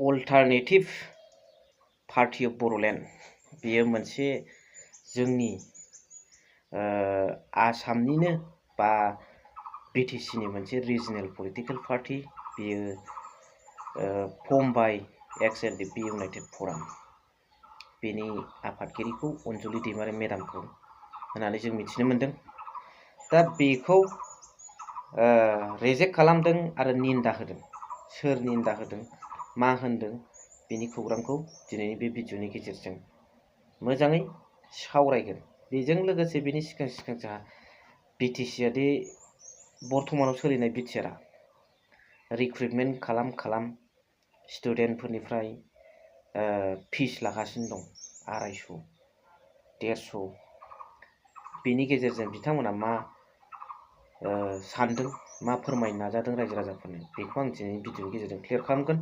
Alternative party of Bodoland बेयो मोनसे जोंनि आसामनिनो बा बिटिसिनि मोनसे रिजनेल पलिटिकेल पार्टी। बेयो फर्म बाय एक्स-एन-डि-पि इउनाइटेड फराम। बेनि आफादगिरिखौ अनजुलि दैमारि मेडामखौ होननानै जों मिथिनो मोनदों। दा बेखौ रेजेक्ट खालामदों आरो निन्दा होदों। सोर निन्दा होदों, मा होनदों, बेनि खौरांखौ दिनैनि बे भिडिअनि गेजेरजों मोजाङै सावरायगोन। बेजों लोगोसे बेनि सिगां जोंहा बिटिसिआ दि बर्तमानाव सोलिनाय बिटिआरआ रिक्रुटमेन्ट खालाम स्टुडेन्टफोरनिफ्राय फिस लागासिनो दं 250, 150। बेनि गेजेरजों बिथांमोना मा सानदों, मा फोरमायनो नाजादों रायजो राजाफोरनो, बेखौ आं दिनैनि भिडिअनि गेजेरजों क्लियार खालामगोन।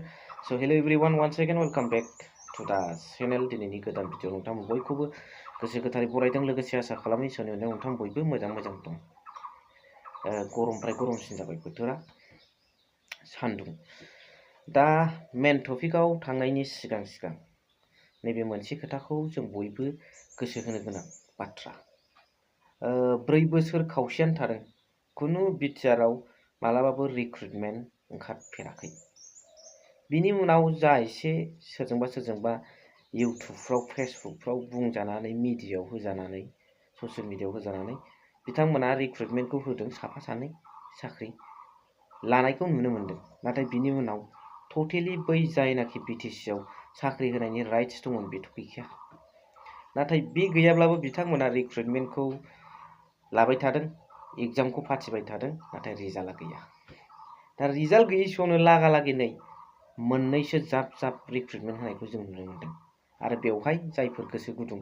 So' hello' everyone, once again welcome back to the channel. दिनैनि गोदान भिडिअ नोंथांमोन बयखौबो गोसो गोथारै बरायदों। लोगोसे आसा खालामो इसोरनि अननायाव नोंथां बयबो मोजां दं। गरमनिफ्राय गरमसिन जाबाय बोथोरा, सान्दुं। दा मेन टपिकआव थांनायनि सिगां नैबे मोनसे खोथाखौ जों बयबो गोसो होनो गोनां बाथ्रा। 4 बोसोर खावसेयानो थादों खुनु बिटिआरआव मालाबाबो रिक्रुटमेन्ट ओंखारफेराखै। बिनि उनाव जा एसे सोरजोंबा इउटुबफ्राव, फेसबुकफ्राव बुंजानानै, मिडियायाव होजानानै, ससियेल मिडियायाव होजानानै बिथांमोना रिक्रुटमेन्टखौ होदों। साफा सानै साख्रि लानायखौ नुनो मोनदों। नाथाय बिनि उनाव टटेलि बै जायनाखि बिटिसिआव साख्रि होनायनि राइट्स दंमोन बेथ' गैखाया। नाथाय बे गैयाब्लाबो बिथांमोना रिक्रुटमेन्टखौ लाबाय थादों, एग्जामखौ फाथिबाय थादों, नाथाय रिजाल्टआ गैया। दा रिजाल्ट गैयै समावनो लागालागि नै मोननैसो जाब रिक्रुटमेन्ट होनायखौ जों नुनो मोनदों। आरो बेवहाय जायफोर गोसो गुदुं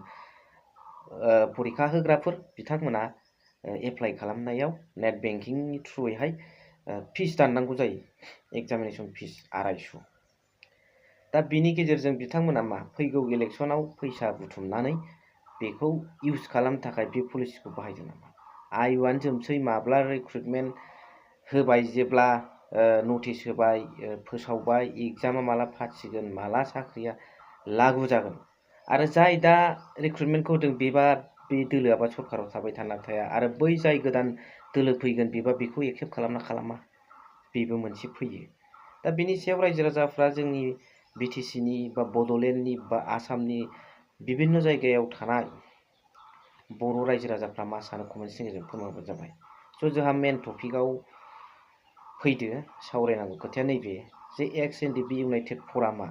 परिखा होग्राफोर बिथांमोना एप्लाइ खालामनायाव नेट बेंकिंनि थ्रुयैहाय फिस दाननांगौ जायो। एग्जामिनेसन फिस 250। दा बिनि गेजेरजों बिथांमोना मा फैगौ इलेक्सनाव फैसा बुथुमनानै बेखौ इउज खालामनो थाखाय बे पलिसिखौ बाहायदों नामा? आयुआनो जोबसै, माब्ला रिक्रुटमेन्ट होबाय, जेब्ला नटिस होबाय, फोसावबाय, एग्जामा माला फाथिगोन, माला साख्रिया लागु जागोन, आरो जाय दा रिक्रुटमेन्टखौ होदों बेबा बे दोलोआबा सरकाराव थाबाय थाना थाया, आरो बै जाय गोदान दोलो फैगोन बेबा बेखौ एक्सेप्ट खालामना खालामा, बेबो मोनसे फैयो। दा बेनि सायाव रायजो राजाफ्रा जोंनि बिटिसिनि बा बड'लेण्डनि बा आसामनि बिभिन्न जायगायाव थानाय बर' रायजो राजाफ्रा मा सानो कमेन्टनि गेजेरजों फोरमायबानो जाबाय। स' जोंहा मेन टपिकआव फैदो। सावरायनांगौ खोथाया नैबे जे एक्स-एन-डि-पि इउनाइटेड फरामा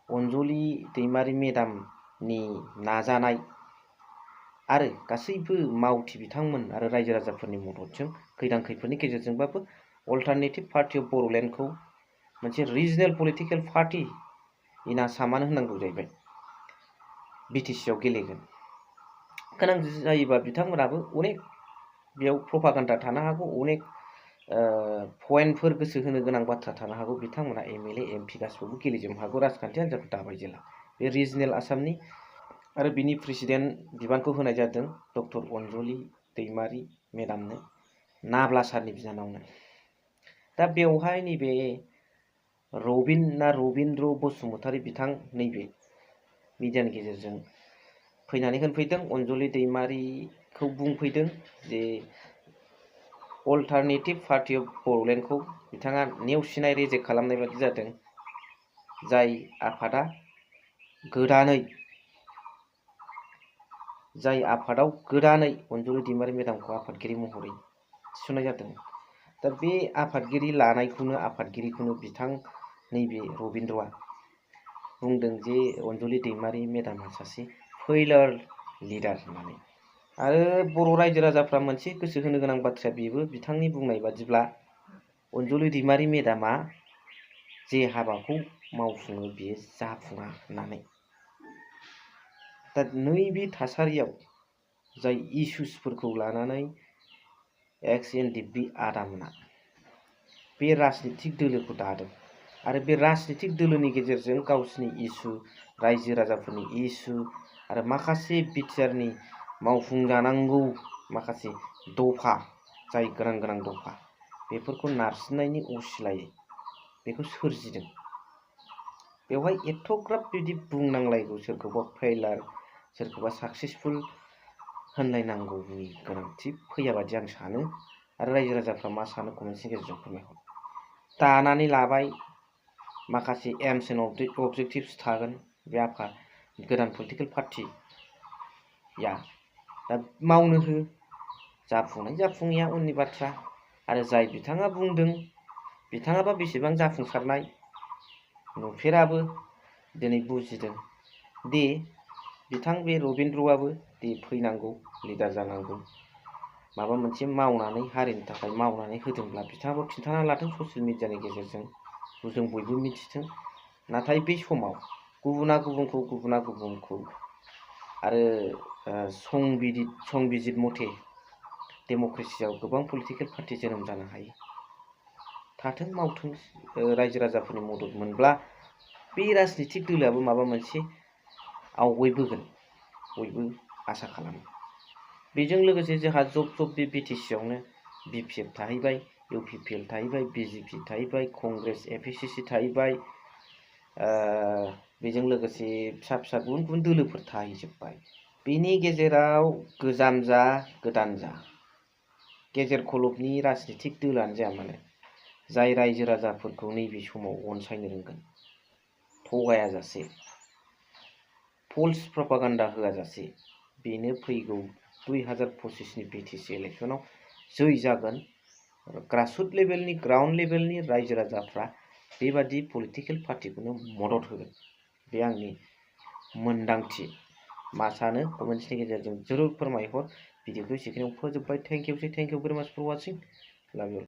अनजुलि दैमारि मेडामनि नाजानाय आरो गासैबो मावथि बिथांमोन आरो रायजो राजाफोरनि मददजों खैदां खैफोदनि गेजेरजोंबाबो अल्टारनेटिभ पार्टी अफ बड'लेण्डखौ मोनसे रिजनेल पलिटिकेल पार्टी इन आसामानो होननांगौ जाहैबाय बिटिसिआव गेलेगोन। गोनां जायोबा बिथांमोनाबो अनेक बेयाव प्रपागान्डा थानो हागौ, अनेक पइन्टफोर गोसो होनो गोनां बाथ्रा थानो हागौ। बिथांमोना एमएलए एमपि गासिबो गेलेजोबनो हागौ। राजखान्थि हान्जाफोर दाबाय जेला बे रिजनेल आसामनि आरो बिनि प्रेसिडेन्ट बिबानखौ होनाय जादों डक्टर अनजुलि दैमारि मेडामनो, नाब्ला सारनि बिनानावनो। दा बेवहाय नैबे रबिन्द्र बसुमतारी बिथां नैबे मिडियानि गेजेरजों फैनानै होनफैदों, अनजुलि दैमारिखौ बुंफैदों जे अल्टारनेटिभ पार्टी अफ बड'लेण्डखौ बिथाङा नेवसिनाय, रेजेक्ट खालामनाय बादि जादों। जाय आफादाव गोदानै अनजुलि दैमारि मेडामखौ आफादगिरि महरै थिसननाय जादों। दा बे आफादगिरिखौनो बिथां नैबे रबिन्द्रआ बुंदों जे अनजुलि दैमारि मेडामा सासे फेइलार लिडार होननानै। आरो बर' रायजो राजाफ्रा मोनसे गोसो होनो गोनां बाथ्राया बेबो बिथांनि बुंनाय बादिब्ला अनजुलि दैमारि मेडामा जे हाबाखौ मावफुङो बियो जाफुङा होननानै। दा नैबे थासारियाव जाय इस्युसफोरखौ लानानै एक्स-एन-डि-पि आदामोना बे राजनितिक दोलोखौ दादों, आरो बे राजनितिक दोलोनि गेजेरजों गावसिनि इस्यु, रायजो राजाफोरनि इस्यु, आरो माखासे बिटिआरनि मावफुंजानांगौ माखासे दफा, जाय गोनां दफा, बेफोरखौ नारसिननायनि असिलायै बेखौ सोरजिदों। बेवहाय एथ'ग्राब बिदि बुंनांलायगौ सोरखौबा फेलार सोरखौबा साक्सेसफुल होनलायनांगौनि गोनांथि फैया बादि आं सानो। आरो रायजो राजाफ्रा मा सानो कमेन्टनि गेजेरजों फोरमायहर। दानानै लाबाय माखासे एम्स एन्ड अबजेक्टिभ्स थागोन बे आफाद गोदान पलिटिकेल पार्टिया दा मावनो हो, जाफुंनाय जाफुङैया उननि बाथ्रा। आरो जाय बिथाङा बुंदों बिथाङाबा बेसेबां जाफुंसारनाय नुफेराबो दिनै बुजिदों दि बिथां बे रबिन्द्रआबो दि फैनांगौ लिडार जानांगौ माबा मोनसे मावनानै हारिनि थाखाय मावनानै होदोंब्ला बिथाङाबो खिन्थाना लाथों ससियेल मिडियानि गेजेरजों जों बयबो मिथिथों। नाथाय बे समाव गुबुना गुबुनखौ आरो संबिजित मथे डेम'क्रेसियाव गोबां पलिटिकेल पार्टि जोनोम जानो हायो। थाथों मावथों रायजो राजाफोरनि मदद मोनब्ला बे राजनितिक दोलोआबो माबा मोनसे आवगायबोगोन बयबो आसा खालामो। बेजों लोगोसे जोंहा जब बे बिटिसिआवनो बिपिएफ थाहैबाय, इउपिपिएल थाहैबाय, बिजेपि थाहैबाय, कंग्रेस एपिसिसि थाहैबाय, बेजों लोगोसे फिसा फिसा गुबुन गुबुन दोलोफोर थाहैजोब्बाय। बेनि गेजेराव गोजाम जा गोदान जा गेजेर खलबनि राजनितिक दोलोआनो जाया मानो जाय रायजो राजाफोरखौ नैबे समाव अनसायनो रोंगोन, थगायाजासे फल्स प्रपागान्डा होआजासे बेनो फैगौ 2025नि बिटिसि इलेक्सनाव जै जागोन। ग्रासरुट लेभेलनि ग्राउन्ड लेभेलनि रायजो राजाफ्रा बेबादि पलिटिकेल पार्टिखौनो मदद होगोन। बे आंनि मोनदांथि। मा सानो कमेन्ट्सनि गेजेरजों जरुर फोरमायहर। भिडिअखौ एसेखिनियाव फोजोबबाय। थेंक इउ भेरि माच फर वाचिं। लाभ इउ।